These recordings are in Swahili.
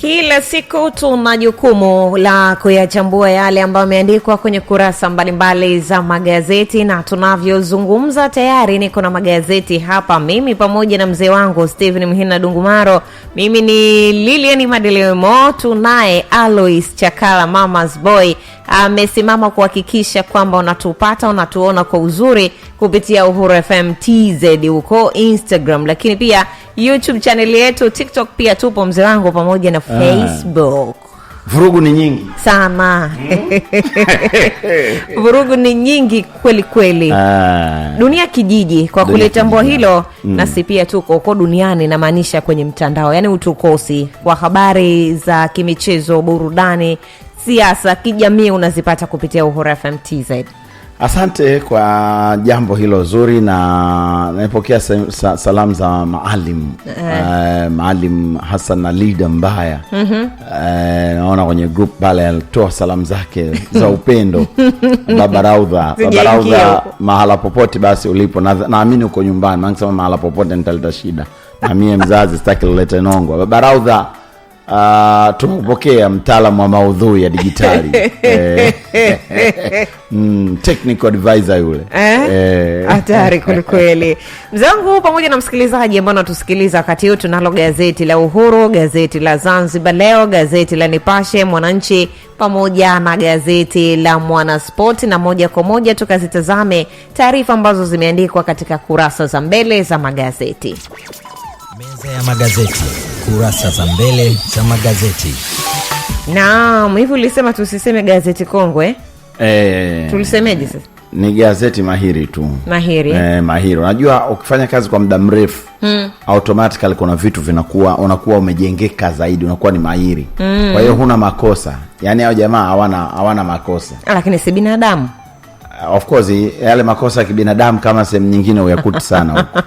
Kila siku tuna jukumu la kuyachambua yale ambayo yameandikwa kwenye kurasa mbalimbali za magazeti, na tunavyozungumza tayari niko na magazeti hapa, mimi pamoja na mzee wangu Steven Mhina Dungumaro. Mimi ni Lilian Madelemo, tunaye Alois Chakala Mama's Boy amesimama kuhakikisha kwamba unatupata, unatuona kwa uzuri kupitia Uhuru FM TZ huko Instagram, lakini pia YouTube channel yetu, TikTok pia tupo mzee wangu, pamoja na Facebook. Vurugu ni nyingi sana. Vurugu ni nyingi kweli kweli. Dunia kijiji kwa kulitambua hilo. Nasi pia tuko huko duniani, namaanisha kwenye mtandao, yani utukosi kwa habari za kimichezo, burudani, siasa, kijamii unazipata kupitia Uhuru FM TZ. Asante kwa jambo hilo zuri, na nimepokea salamu za Maalim Maalim Hassan Alida Mbaya. Naona kwenye group pale alitoa salamu zake za upendo. Baba Raudha, Baba Raudha, mahala popote basi ulipo, naamini uko nyumbani, maana sema mahala popote nitaleta shida, na mie mzazi sitaki lilete nongwa. Baba Raudha, tumepokea mtaalamu wa maudhui ya digitali technical advisor yule. Hatari kweli kweli. Mzee wangu pamoja na msikilizaji ambao unatusikiliza wakati huu, tunalo gazeti la Uhuru, gazeti la Zanzibar Leo, gazeti la Nipashe, Mwananchi pamoja na gazeti la Mwanaspoti, na moja kwa moja tukazitazame taarifa ambazo zimeandikwa katika kurasa za mbele za magazeti. Meza ya magazeti, kurasa za mbele za magazeti. Naam, hivi ulisema tusiseme gazeti kongwe? Tulisemeje sasa? Ni gazeti mahiri tu. Mahiri. Mahiri. Unajua ukifanya kazi kwa muda mrefu, automatically kuna vitu vinakuwa, unakuwa umejengeka zaidi, unakuwa ni mahiri. Kwa hiyo huna makosa. Yaani hao jamaa hawana makosa. Lakini si binadamu. Of course yale makosa ya kibinadamu kama sehemu nyingine uyakuti sana huko.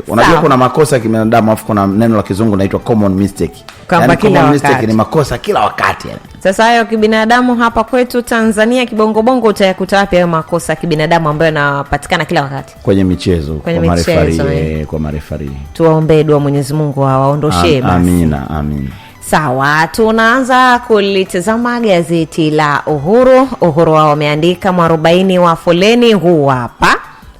Unajua kuna makosa ya kibinadamu, afu kuna neno la kizungu linaitwa common mistake. Yaani common mistake ni makosa kila wakati yani. Sasa hayo kibinadamu hapa kwetu Tanzania kibongo bongo utayakuta wapi hayo makosa ya kibinadamu ambayo yanapatikana kila wakati? Kwenye michezo, kwenye marefari, kwa marefari. Tuwaombe dua Mwenyezi Mungu awaondoshee basi. Amina, amina. Sawa, tunaanza kulitazama gazeti la Uhuru. Uhuru wao wameandika mwarobaini wa foleni huu hapa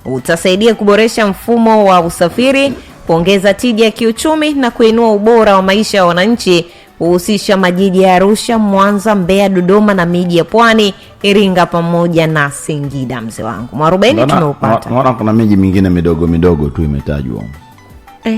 utasaidia kuboresha mfumo wa usafiri, kuongeza tija ya kiuchumi na kuinua ubora wa maisha ya wananchi, kuhusisha majiji ya Arusha, Mwanza, Mbeya, Dodoma na miji ya Pwani, Iringa pamoja na Singida. Mzee wangu, mwarobaini tumeupata. Naona kuna miji mingine midogo midogo tu imetajwa.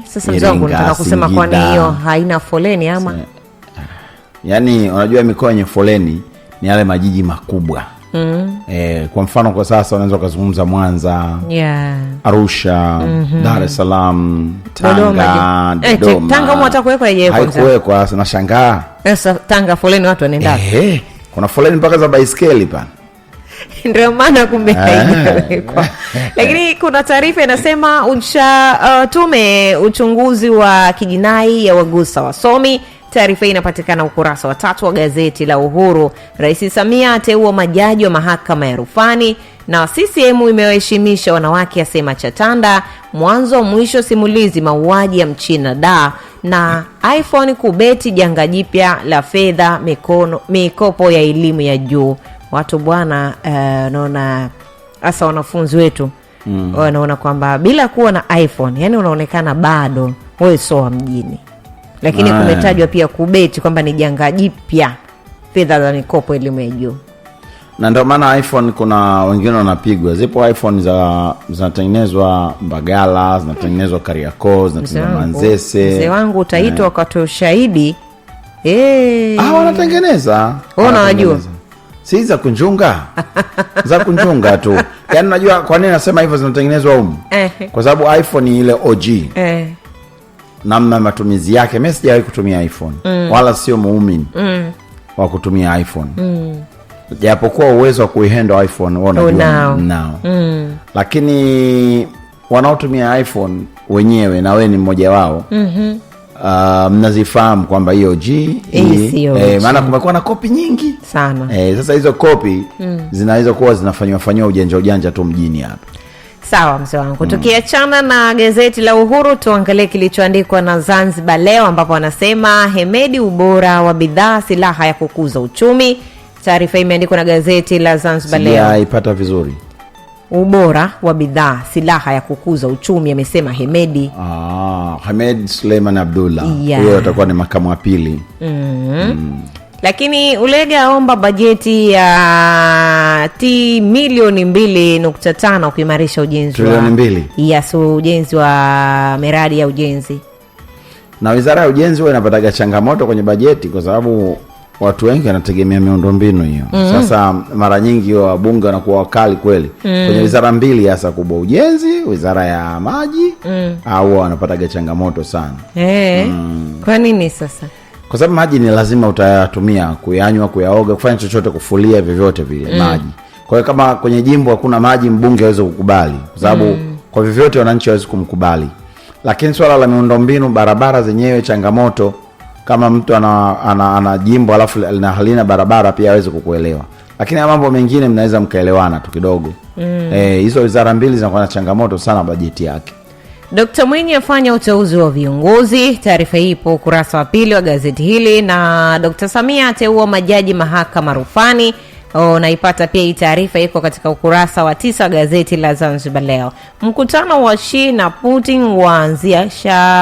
Sasa mzee wangu nataka kusema kwani hiyo haina foleni ama? Yaani unajua mikoa yenye foleni ni yale majiji makubwa. Kwa mfano kwa sasa unaweza kuzungumza Mwanza, Arusha, Dar es Salaam, Tanga, Dodoma. Tanga hata kuwekwa haijawekwa. Nashangaa. Sasa Tanga foleni watu wanaenda. Kuna foleni mpaka za baiskeli pana. Ndio maana kumbe haijawekwa. Lakini kuna taarifa inasema tume uchunguzi wa kijinai ya wagusa wasomi. Taarifa hii inapatikana ukurasa wa 3 wa gazeti la Uhuru. Rais Samia ateua majaji wa mahakama ya rufani, na CCM imewaheshimisha wanawake asema Chatanda. Mwanzo mwisho simulizi mauaji ya Mchina da, na iPhone kubeti janga jipya la fedha mikopo ya elimu ya juu. Watu bwana, naona hasa wanafunzi wetu wanaona kwamba bila kuwa na iPhone, yani unaonekana bado wewe sio mjini. Lakini kumetajwa pia kubeti kwamba ni janga jipya fedha za mikopo elimu ya juu. Na ndio maana iPhone kuna wengine wanapigwa. Zipo iPhone zinatengenezwa Mbagala, zinatengenezwa Kariakoo, zinatengenezwa Manzese. Mzee wangu utaitwa ukatoe ushahidi. Wanatengeneza. Unajua. Si za kunjunga. Za kunjunga tu. Yaani unajua kwa nini nasema hivyo zinatengenezwa humu? Kwa sababu iPhone ni ile OG. Namna matumizi yake, mimi sijawahi kutumia iPhone. Wala sio muumini wa kutumia iPhone. Japokuwa uwezo wa kuihandle iPhone unajua nao. Lakini wanaotumia iPhone wenyewe na wewe ni mmoja wao. Mnazifahamu kwamba hiyo G maana kumekuwa na kopi nyingi sana. Sasa hizo kopi zinaweza kuwa zinafanywa ujanja tu mjini hapa. Sawa mzee wangu. Tukiachana na gazeti la Uhuru, tuangalie kilichoandikwa na Zanzibar Leo, ambapo wanasema Hemedi, ubora wa bidhaa silaha ya kukuza uchumi. Taarifa hii imeandikwa na gazeti la Zanzibar Leo. Sijaipata vizuri. Ubora wa bidhaa silaha ya kukuza uchumi, amesema Hemedi. Hamed Suleiman Abdullah. Huyo atakuwa ni makamu wa pili. Lakini Ulega aomba bajeti ya T milioni 2.5 kuimarisha ujenzi wa Trilioni 2. Yes, ujenzi wa miradi ya ujenzi. Na Wizara ya Ujenzi huwa inapataga changamoto kwenye bajeti kwa sababu watu wengi wanategemea miundombinu hiyo. Sasa mara nyingi wabunge wanakuwa wakali kweli. Kwenye wizara mbili hasa kubwa, ujenzi, wizara ya maji, au wanapataga changamoto sana. Kwa nini sasa? Kwa sababu maji ni lazima utayatumia kuyanywa, kuyaoga, kufanya chochote, kufulia, vyovyote vile maji. Kwa hiyo kama kwenye jimbo hakuna maji, mbunge hawezi kukubali kwa sababu kwa vyovyote wananchi hawezi kumkubali. Lakini swala la miundombinu, barabara zenyewe changamoto, kama mtu ana jimbo alafu halina barabara pia hawezi kukuelewa. Lakini haya mambo mengine mnaweza mkaelewana tu kidogo. Hizo wizara mbili zinakuwa na changamoto sana bajeti yake. Dr. Mwinyi afanya uteuzi wa viongozi. Taarifa hii ipo ukurasa wa 2 wa gazeti hili. Na Dr. Samia ateua majaji mahakama rufani. Naipata pia hii taarifa, iko katika ukurasa wa 9 wa gazeti la Zanzibar Leo. Mkutano wa Xi na Putin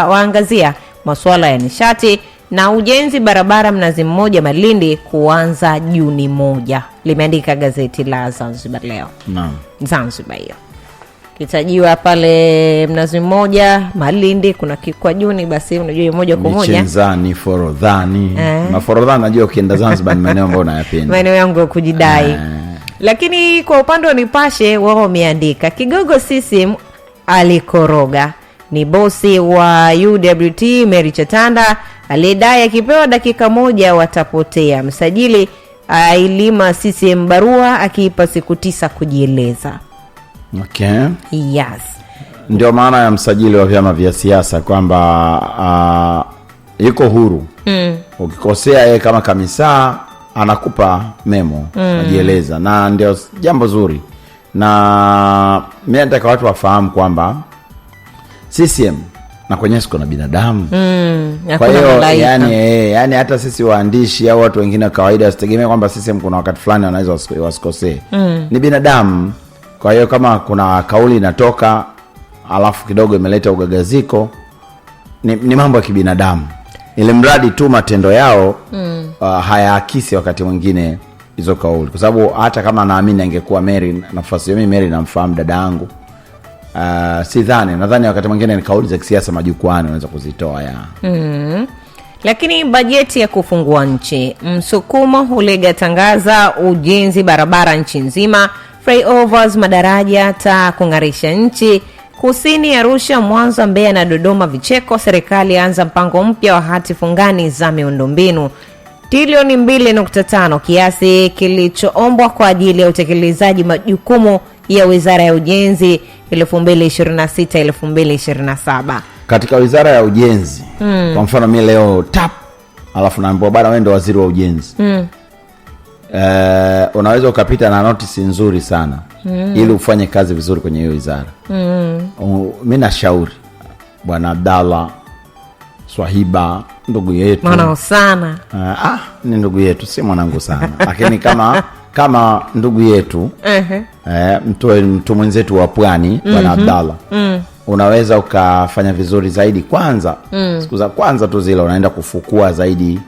waangazia masuala ya nishati na ujenzi barabara Mnazi Mmoja Malindi kuanza Juni 1, limeandika gazeti la Zanzibar Leo. Naam. Zanzibar hiyo. Kitajiwa pale Mnazi Mmoja Malindi kuna Kikwajuni, basi unajua moja kwa moja. Michenzani, Forodhani. Na Forodhani najua ukienda Zanzibar ni maeneo ambayo unayapenda. Maeneo yangu ya kujidai. Lakini kwa upande wa Nipashe wao wameandika kigogo CCM alikoroga. Ni bosi wa UWT Mary Chatanda aliyedai akipewa dakika 1 watapotea. Msajili ailima CCM barua akiipa siku 9 kujieleza. Yes. Ndio maana ya msajili wa vyama vya siasa kwamba yuko huru. Ukikosea yeye kama kamisa anakupa memo, anajieleza, na ndio jambo zuri. Na mimi nataka watu wafahamu kwamba CCM na kwenye siko na binadamu. Kwa Hakuna hiyo, malaika. yani hata sisi waandishi au watu wengine wa kawaida wasitegemee kwamba CCM kuna wakati fulani wanaweza wasikosee. Ni binadamu. Kwa hiyo kama kuna kauli inatoka alafu kidogo imeleta ugagaziko, ni mambo ya kibinadamu. Ili mradi tu matendo yao hayaakisi wakati mwingine hizo kauli. Kwa sababu hata kama naamini angekuwa Mary nafasi hiyo, mimi Mary namfahamu dada yangu. Sidhani, nadhani wakati mwingine ni kauli za kisiasa majukwani unaweza kuzitoa ya. Lakini bajeti ya kufungua nchi, msukumo Ulega tangaza ujenzi barabara nchi nzima, flyovers, madaraja, taa kungarisha nchi. Kusini Arusha, Mwanza, Mbeya na Dodoma vicheko. Serikali anza mpango mpya wa hati fungani za miundombinu. Trilioni 2.5 kiasi kilichoombwa kwa ajili ya utekelezaji majukumu ya Wizara ya Ujenzi 2026 2027. Katika Wizara ya Ujenzi, kwa mfano mimi leo tap, alafu naambiwa bana wewe ndio waziri wa ujenzi. Unaweza ukapita na notice nzuri sana ili ufanye kazi vizuri kwenye hiyo wizara. Mimi nashauri Bwana Abdalla Swahiba, ndugu yetu. Mwanao sana. Ni ndugu yetu, si mwanangu sana. Lakini kama ndugu yetu, mtu mwenzetu wa Pwani, Bwana Abdalla. Unaweza ukafanya vizuri zaidi kwanza. Siku za kwanza tu zile unaenda kufukua zaidi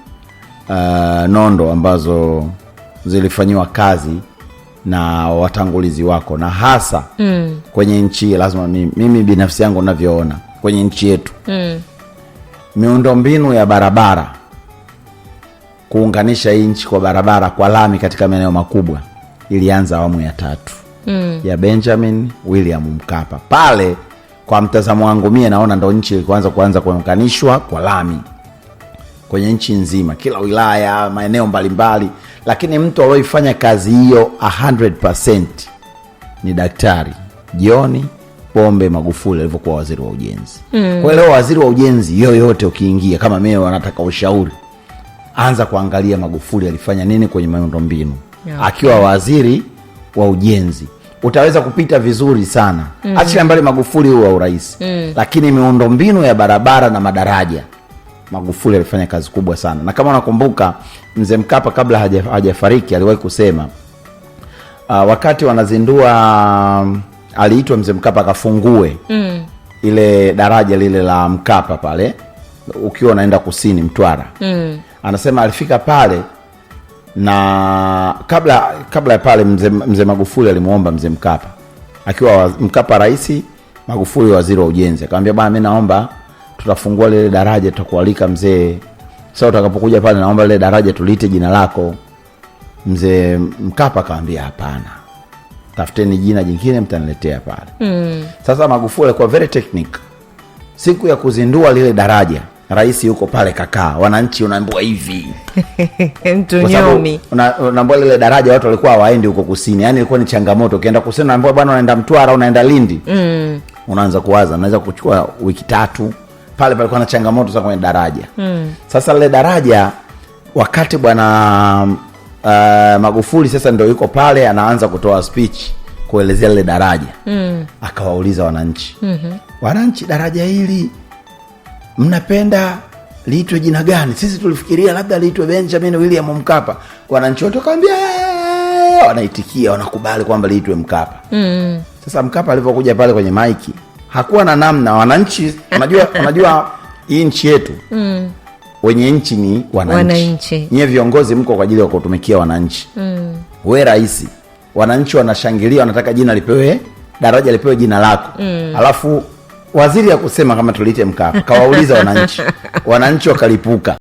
nondo ambazo zilifanyiwa kazi na watangulizi wako, na hasa kwenye nchi lazima mimi binafsi yangu ninavyoona kwenye nchi yetu. Miundombinu ya barabara, kuunganisha hii nchi kwa barabara kwa lami katika maeneo makubwa ilianza awamu ya 3 ya Benjamin William Mkapa. Pale kwa mtazamo wangu mie naona ndo nchi ilikuanza kuanza kuunganishwa kwa lami kwenye nchi nzima, kila wilaya, maeneo mbalimbali. Lakini mtu aliyoifanya kazi hiyo 100% ni Daktari John Pombe Magufuli alivyokuwa waziri wa ujenzi. Kwa hiyo leo waziri wa ujenzi yoyote ukiingia, kama mimi wanataka ushauri, anza kuangalia Magufuli alifanya nini kwenye miundombinu akiwa waziri wa ujenzi. Utaweza kupita vizuri sana. Achilia mbali Magufuli huwa urais. Lakini miundombinu ya barabara na madaraja, Magufuli alifanya kazi kubwa sana. Na kama unakumbuka Mzee Mkapa kabla hajafariki aliwahi kusema, wakati wanazindua, aliitwa Mzee Mkapa akafungue ile daraja lile la Mkapa pale ukiwa unaenda kusini Mtwara. Anasema alifika pale na kabla ya pale Mzee Magufuli alimuomba Mzee Mkapa, akiwa Mkapa rais, Magufuli waziri wa ujenzi, akamwambia bwana, mimi naomba tutafungua lile daraja, tutakualika mzee, sasa utakapokuja pale naomba lile daraja tuliite jina lako. Mzee Mkapa akamwambia hapana, tafuteni jina jingine mtaniletea pale. Sasa Magufuli alikuwa very technique. Siku ya kuzindua lile daraja, rais yuko pale kakaa, wananchi unaambiwa hivi. Mtunyomi. Unaambiwa lile daraja watu walikuwa hawaendi huko kusini. Yaani ilikuwa ni changamoto. Ukienda kusini unaambiwa bwana unaenda Mtwara, unaenda Lindi. Unaanza kuwaza, unaweza kuchukua wiki 3. Pale palikuwa na changamoto za kwenye daraja. Sasa lile daraja wakati bwana Magufuli sasa ndio yuko pale anaanza kutoa speech kuelezea lile daraja. Akawauliza wananchi. Wananchi, daraja hili mnapenda liitwe jina gani? Sisi tulifikiria labda liitwe Benjamin William Mkapa. Wananchi wote wakaambia, wanaitikia, wanakubali kwamba liitwe Mkapa. Sasa Mkapa alipokuja pale kwenye maiki hakuwa na namna. Wananchi, unajua hii nchi yetu, wenye nchi ni wananchi. Wananchi. Nyie viongozi mko kwa ajili ya kutumikia wananchi. We rais, wananchi wanashangilia, wanataka jina lipewe, daraja lipewe jina lako. Alafu waziri ya kusema kama tuliite Mkapa, kawauliza wananchi. Wananchi wakalipuka.